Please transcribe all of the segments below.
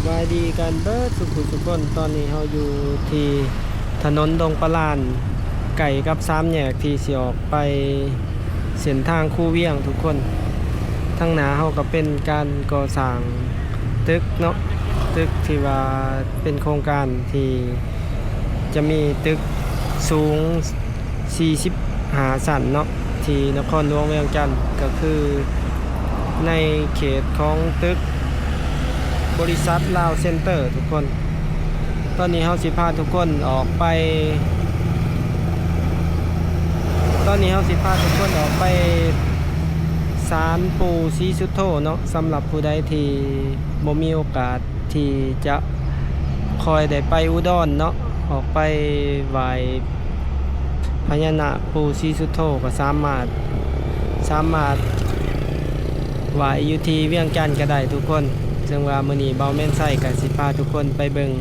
ສະບາຍດີກັນເບິດສູ່ຜູ້ສູ່ຄົນ. ຕອນນີ້ເຮົາຢູ່ທີ່ຖະໜົນດົງປະລານ ໃກ້ກັບສາມແຍກທີ່ຊິອອກໄປເສັ້ນທາງຄູວຽງທຸກຄົນ. ທາງໜ້າເຮົາກໍເປັນການກໍ່ສ້າງຕຶກເນາະ, ຕຶກທີ່ວ່າເປັນໂຄງການທີ່ຈະມີຕຶກສູງ ສີ່ສິບຫ້າຊັ້ນເນາະ ທີ່ນະຄອນຫຼວງວຽງຈັນ, ກໍຄືໃນເຂດຂອງຕຶກບໍລິສັດລາວເຊັນເຕີທຸກຄົນ. ຕອນນີ້ເຮົາຊິພາທຸກຄົນອອກໄປ ຕອນນີ້ເຮົາຊິພາທຸກຄົນອອກໄປສານປູ່ສີສຸດໂທເນາະ. ສຳລັບຜູ້ໃດທີ່ບໍ່ມີໂອກາດ ທີ່ຈະຄ່ອຍໄດ້ໄປອຸດອນເນາະ, ອອກໄປໄຫວ້ພະຍານາກປູ່ສີສຸດໂທ ກໍສາມາດ ສາມາດໄຫວ້ຢູ່ທີ່ວຽງຈັນກໍໄດ້ທຸກຄົນ. ເຊິ່ງວ່າມື້ນີ້ບ່າວແມ່ນໄຊກໍຊິພາທຸກຄົນໄປເບິ່ງ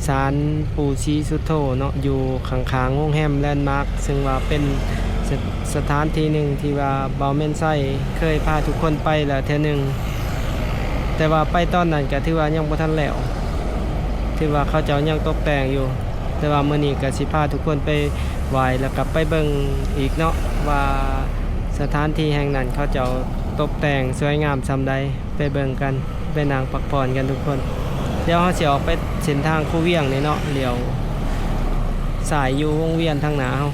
ສານປູ່ສີສຸດໂທເນາະ, ຢູ່ຂ້າງໆໂຮງແຮມແລນມາກ, ເຊິ່ງວ່າເປັນສະ ສະຖານທີ່ໜຶ່ງທີ່ວ່າບ່າວແມ່ນໄຊເຄີຍພາທຸກຄົນໄປແລ້ວເທື່ອໜຶ່ງ. ແຕ່ວ່າໄປຕອນນັ້ນກໍຖືວ່າຍັງບໍ່ທັນແລ້ວ, ຖືວ່າເຂົາເຈົ້າຍັງຕົກແຕ່ງຢູ່. ແຕ່ວ່າມື້ນີ້ກໍຊິພາທຸກຄົນໄປໄຫວ້ ແລ້ວກໍໄປເບິ່ງອີກເນາະ ວ່າສະຖານທີ່ແຫ່ງນັ້ນເຂົາເຈົ້າຕົກແຕ່ງສວຍງາມສ່ຳໃດ. ໄປເບິ່ງກັນ, ໄປນັ່ງພັກຜ່ອນກັນທຸກຄົນ. ດຽວເຮົາຊິອອກໄປເສັ້ນທາງຄູວຽງນີ້ເນາະ, ລ້ຽວຊ້າຍຢູ່ວົງວຽນທາງໜ້າເຮົາ.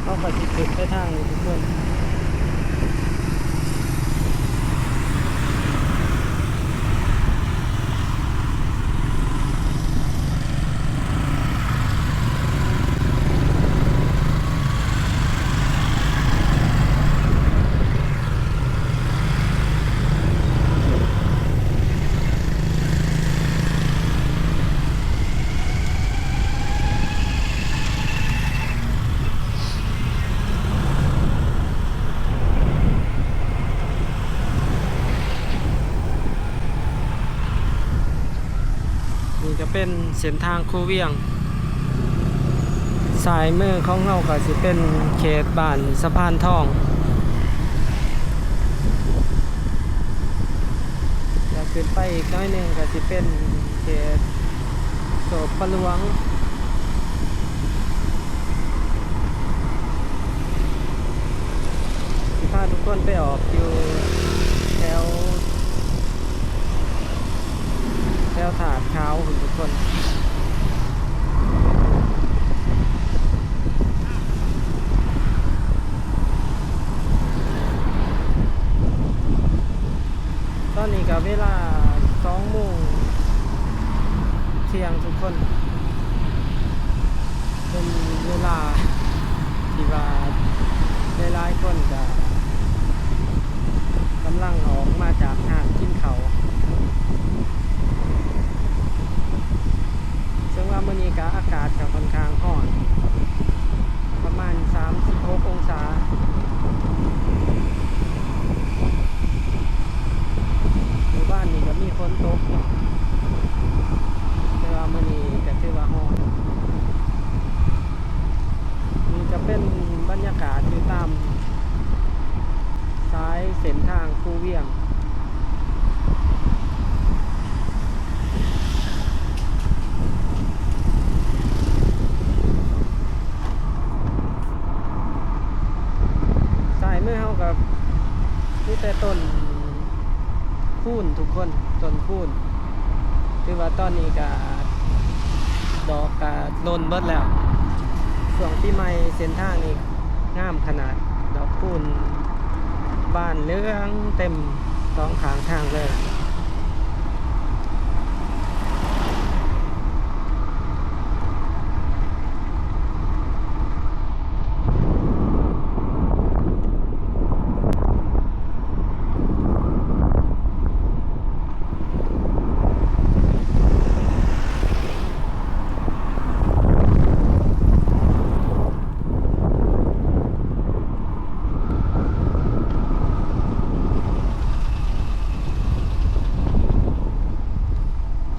ເຮົາກໍຊິຂຶ້ນໄປທາງນີ້ທຸກຄົນ. ນີ້ກໍເປັນເສັ້ນທາງຄູວຽງ. ຊ້າຍມືຂອງເຮົາກໍຊິເປັນເຂດບ້ານສະພານທອງ, ແລ້ວຂຶ້ນໄປອີກໜ້ອຍໜຶ່ງກໍຊິເປັນເຂດໂສພະຫຼວງ. ຊິພາທຸກຄົນໄປອອກຢູ່ແຖວ ແຖວທາດຂາວພຸ້ນທຸກຄົນ. ຕອນນີ້ກໍເວລາສອງໂມງທ່ຽງທຸກຄົນ. ເປັນເວລາທີ່ວ່າຫຼາຍໆຄົນກະກຳລັງອອກມາຈາກຮ້ານກິນເຂົ້າ, ເຊິ່ງວ່າມື້ນີ້ກະອາກາດກະຂ້ອນຂ້າງຮ້ອນ ປະມານສາມສິບຫົກອົງສາ. ມື້ວານນີ້ກໍມີຝົນຕົກເນາະ ແຕ່ວ່າມື້ນີ້ກໍຖືວ່າຮ້ອນ. ນີ້ກໍເປັນບັນຍາກາດຢູ່ຕາມສາຍເສັ້ນທາງພູວຽງ. ຊ້າຍມືເຮົາກໍມີແຕ່ຕົ້ນຄູນທຸກຄົນ, ຕົ້ນຄູນ. ຖືວ່າຕອນນີ້ກະດອກກະຫຼົ່ນເບິດແລ້ວ. ຊ່ວງປີໃໝ່ເສັ້ນທາງນີ້ງາມຂະໜາດ, ດອກຄູນບານເຫຼືອງເຕັມສອງຂ້າງທາງເລີຍ.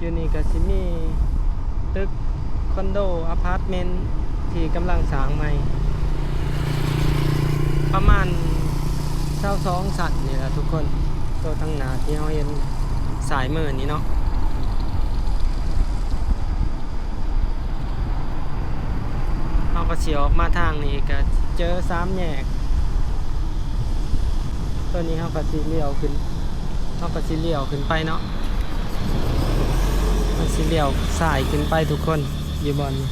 ຢູ່ນີ້ກະຊິມີຕຶກຄອນໂດ ອາພາດເມັນ ທີ່ກຳລັງສ້າງໃໝ່ ປະມານຊາວສອງຊັ້ນນີ້ລະທຸກຄົນ. ໂຕທາງໜ້າທີ່ເຮົາເຫັນຊ້າຍມືນີ້ເນາະ, ເຮົາກະຊິອອກມາທາງນີ້ກະເຈີສາມແຍກ. ໂຕນີ້ເຮົາກະຊິລ້ຽວຂຶ້ນ, ເຮົາກະຊິລ້ຽວຂຶ້ນໄປເນາະ, ເຮົາຊິລ້ຽວຊ້າຍຂຶ້ນໄປທຸກຄົນ. ຢູ່ບ່ອນນີ້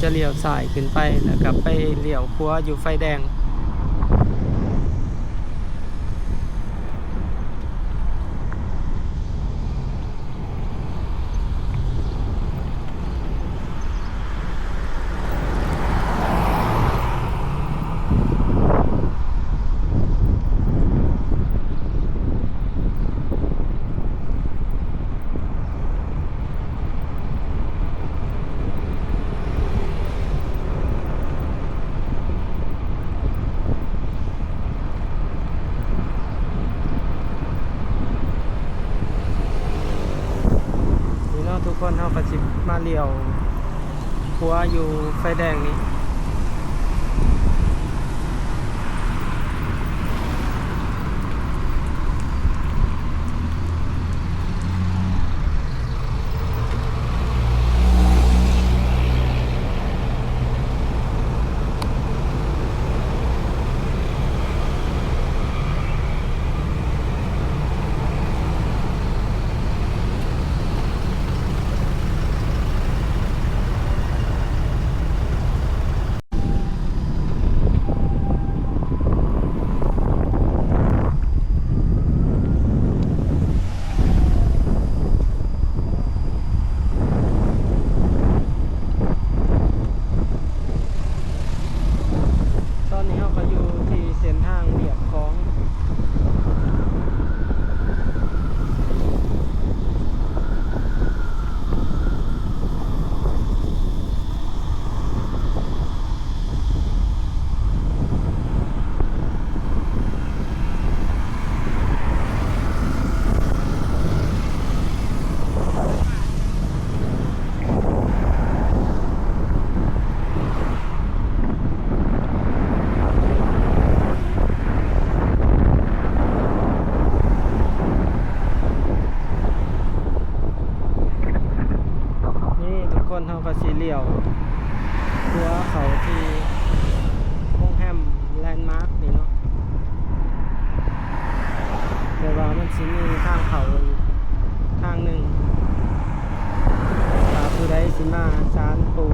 ຈະລ້ຽວຊ້າຍຂຶ້ນໄປ ແລ້ວກໍໄປລ້ຽວຂວາຢູ່ໄຟແດງ. ນີ້ເນາະທຸກຄົນ, ເຮົາກໍຊິມາລ້ຽວ ຂົວຢູ່ໄຟແດງນີ້. ຕອນນີ້ເຮົາກໍຢູ່ທີ່ເສັ້ນທາງລຽບຂອງ. ນີ້ທຸກຄົນ ເຮົາກໍຊິລ້ຽວຂົວເຂົ້າທີ່ໂຮງແຮມແລນມາກນີ້ເນາະ, ແຕ່ວ່າມັນຊິມີທາງເຂົ້າອີກທາງໜຶ່ງ ຖ້າຜູ້ໃດຊິມາສານປູ່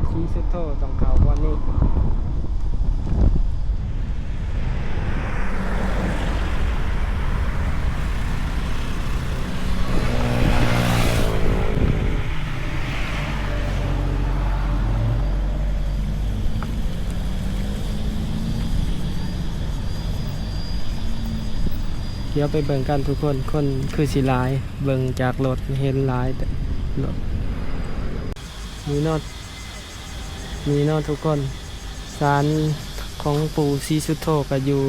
ສີສຸດໂທ ຕ້ອງເຂົ້າບ່ອນນີ້. ດຽວໄປເບິ່ງກັນທຸກຄົນ, ຄົນຄືຊິຫຼາຍ, ເບິ່ງຈາກລົດເຫັນຫຼາຍແຕ່ລົດ. ນີ້ເນາະ ນີ້ເນາະທຸກຄົນ, ສານຂອງປູ່ສີສຸດໂທກໍຢູ່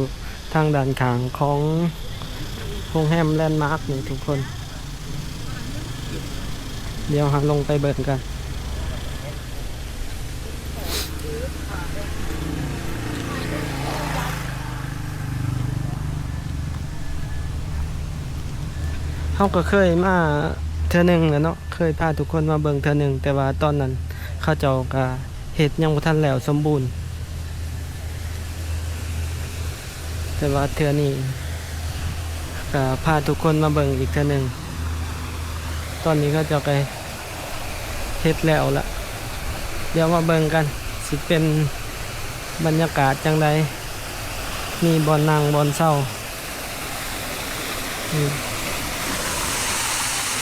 ທາງດ້ານຂ້າງຂອງໂຮງແຮມແລນມາກນີ້ທຸກຄົນ. ດຽວເຮົາລົງໄປເບິ່ງກັນ. ເຮົາກໍເຄີຍມາເທື່ອໜຶ່ງແລ້ວເນາະ, ເຄີຍພາທຸກຄົນມາເບິ່ງເທື່ອໜຶ່ງ, ແຕ່ວ່າຕອນນັ້ນເຂົາເຈົ້າກໍເຮັດຍັງບໍ່ທັນແລ້ວສົມບູນ. ແຕ່ວ່າເທື່ອນີ້ ກໍພາທຸກຄົນມາເບິ່ງອີກເທື່ອໜຶ່ງ. ຕອນນີ້ເຂົາເຈົ້າກໍເຮັດແລ້ວລະ. ດຽວມາເບິ່ງກັນ ຊິເປັນບັນຍາກາດຈັ່ງໃດ, ມີບ່ອນນັ່ງບ່ອນເຊົາ. ອືມ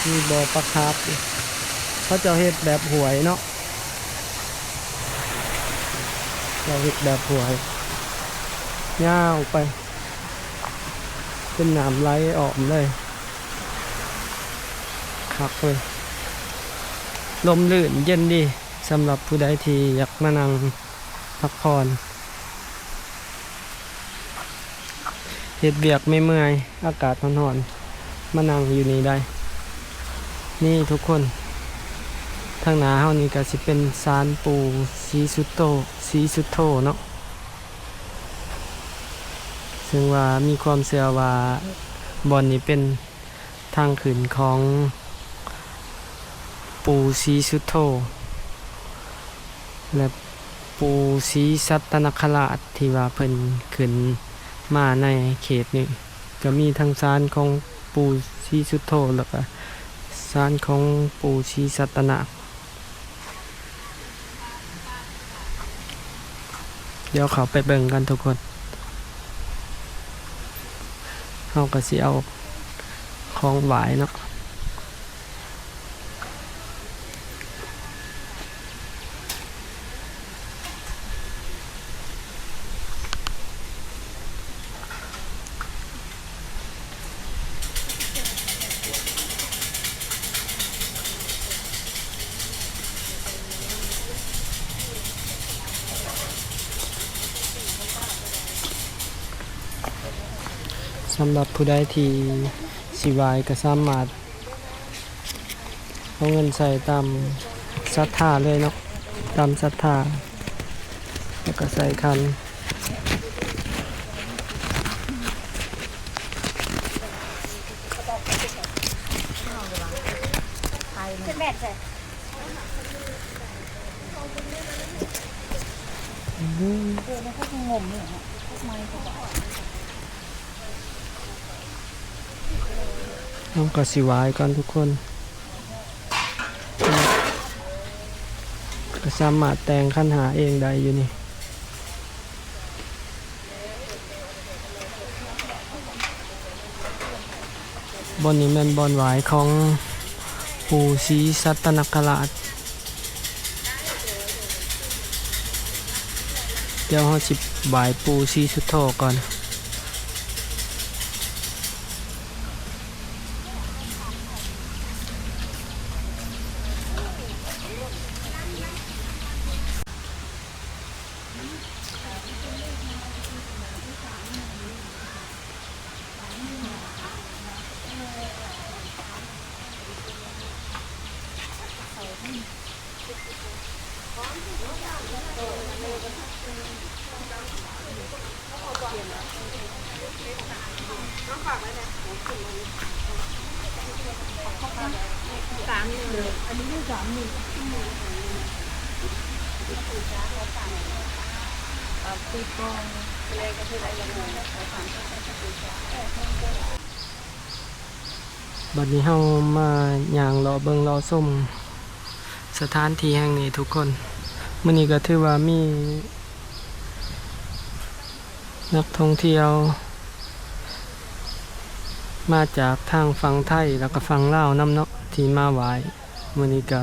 ມີບໍ່ປາຄາບ. ເຂົາເຈົ້າເຮັດແບບຫ້ວຍເນາະ, ເຂົາເຮັດແບບຫ້ວຍ ຍາວໄປ ເປັນນ້ຳໄຫຼອ້ອມເລີຍ. ຄັກເລີຍ, ລົມລື່ນເຢັນດີ ສຳລັບຜູ້ໃດທີ່ຢາກມານັ່ງ ພັກຜ່ອນ ເຮັດວຽກເມື່ອຍໆ ອາກາດຮ້ອນໆ ມານັ່ງຢູ່ນີ້ໄດ້. ນີ້ທຸກຄົນ, ທາງໜ້າເຮົານີ້ກໍຊິເປັນສານປູ່ສີສຸດໂທ ສີສຸດໂທເນາະ, ເຊິ່ງວ່າມີຄວາມເຊື່ອວ່າບ່ອນນີ້ເປັນ ທາງຂຶ້ນຂອງປູ່ສີສຸດໂທ ແລະ ປູ່ສີສັດຕະນະຄະລາດ ທີ່ວ່າເພິ່ນຂຶ້ນມາໃນເຂດນີ້. ກໍມີທັງສານຂອງປູ່ສີສຸດໂທ ແລ້ວກໍສານຂອງປູ່ສີສັດຕະນາກ. ດຽວເຂົ້າໄປເບິ່ງກັນທຸກຄົນ. ເຮົາກໍຊິເອົາຂອງຫວາຍເນາະ. ສຳລັບຜູ້ໃດທີ່ຊິຫວາຍກໍສາມາດ ເອົາເງິນໃສ່ຕາມສັດທາເລີຍເນາະ, ຕາມສັດທາ ແລ້ວກໍໃສ່ຂັນ. ເຮົາກໍຊິຫວາຍກ່ອນທຸກຄົນ. ກໍສາມາດແຕ່ງຂັນຫ້າເອງໄດ້ຢູ່ນີ້. ບ່ອນນີ້ແມ່ນບ່ອນຫວາຍຂອງປູ່ສີສັດຕະນະຄະລາດ. ດຽວເຮົາຊິຫວາຍປູ່ສີສຸດໂທກ່ອນ. ບັດນີ້ເຮົາມາຍ່າງເລາະເບິ່ງເລາະຊົມສະຖານທີ່ແຫ່ງນີ້ທຸກຄົນ. ມື້ນີ້ກໍຖືວ່າມີ ນັກທ່ອງທ່ຽວມາຈາກທາງຝັ່ງໄທ ແລ້ວກໍຝັ່ງລາວນຳເນາະ ທີ່ມາໄຫວ້. ມື້ນີ້ກໍ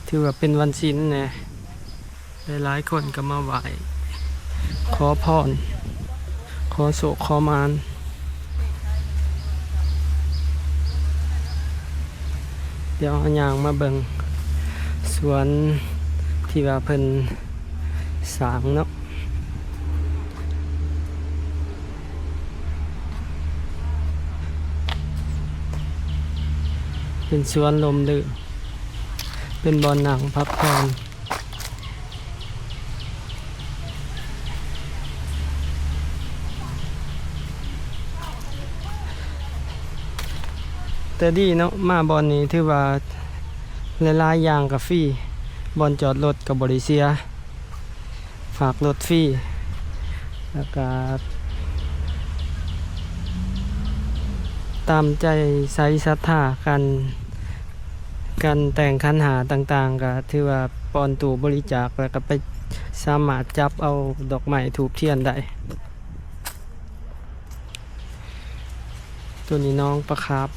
ຖືວ່າເປັນວັນສິນແດ່ ຫຼາຍໆຄົນກໍມາໄຫວ້ ຂໍພອນ ຂໍໂຊກຂໍໝານ. ດຽວເຮົາຍ່າງມາເບິ່ງສວນທີ່ວ່າເພິ່ນ ສ້າງເນາະ ເປັນສວນລົມລື່ນ ເປັນບ່ອນນັ່ງພັກຜ່ອນ. ແຕ່ດີເນາະ ມາບ່ອນນີ້ຖືວ່າຫຼາຍໆຢ່າງກໍຟຣີ ບ່ອນຈອດລົດກໍບໍ່ໄດ້ເສຍ ຝາກລົດຟຣີ ແລ້ວກະ ຕາມໃຈໃສສັດທາ ການ ການແຕ່ງຂັນຫ້າຕ່າງໆ ກໍຖືວ່າປ່ອນຕູ້ບໍລິຈາກ ແລ້ວກໍໄປສາມາດຈັບເອົາດອກໄມ້ທູບທຽນໄດ້. ໂຕນີ້ໜອງປາຄາບ.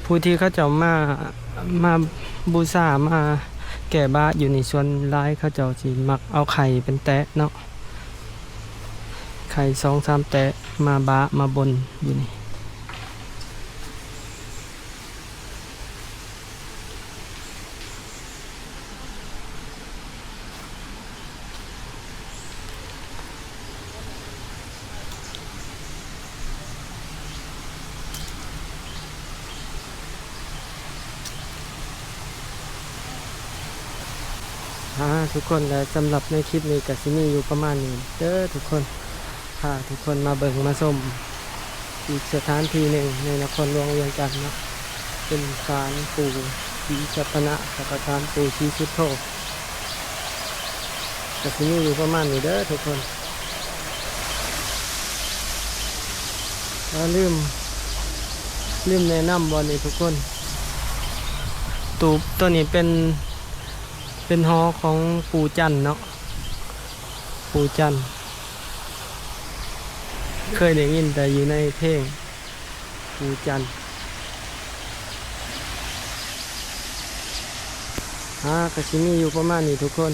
ຜູ້ທີ່ເຂົາເຈົ້າມາ ມາບູຊາ ມາແກ່ບາດຢູ່ນີ້ ສ່ວນຫຼາຍເຂົາເຈົ້າຊິມັກເອົາໄຂ່ເປັນແຕະເນາະ, ໄຂ່ສອງສາມແຕະ ມາບາດມາບົນຢູ່ນີ້. ອ່າ ທຸກຄົນ ແລະ ສຳລັບໃນຄລິບນີ້ກໍຊິມີຢູ່ປະມານນີ້ເດີທຸກຄົນ. ພາທຸກຄົນມາເບິ່ງມາຊົມອີກສະຖານທີ່ໜຶ່ງໃນນະຄອນຫຼວງວຽງຈັນເນາະ, ເປັນສານປູ່ສີສັດຕະນະ ແລ້ວກໍສານປູ່ສີສຸດໂທ ກໍຊິມີຢູ່ປະມານນີ້ເດີທຸກຄົນ. ອ່າ ລືມ ລືມແນະນຳບ່ອນນີ້ທຸກຄົນ, ຕູບໂຕນີ້ເປັນ ເປັນຫໍຂອງປູ່ຈັນເນາະ, ປູ່ຈັນ ເຄີຍໄດ້ຍິນແຕ່ຢູ່ໃນເພງ ປູ່ຈັນ. ອ່າ ກໍຊິມີຢູ່ປະມານນີ້ທຸກຄົນ.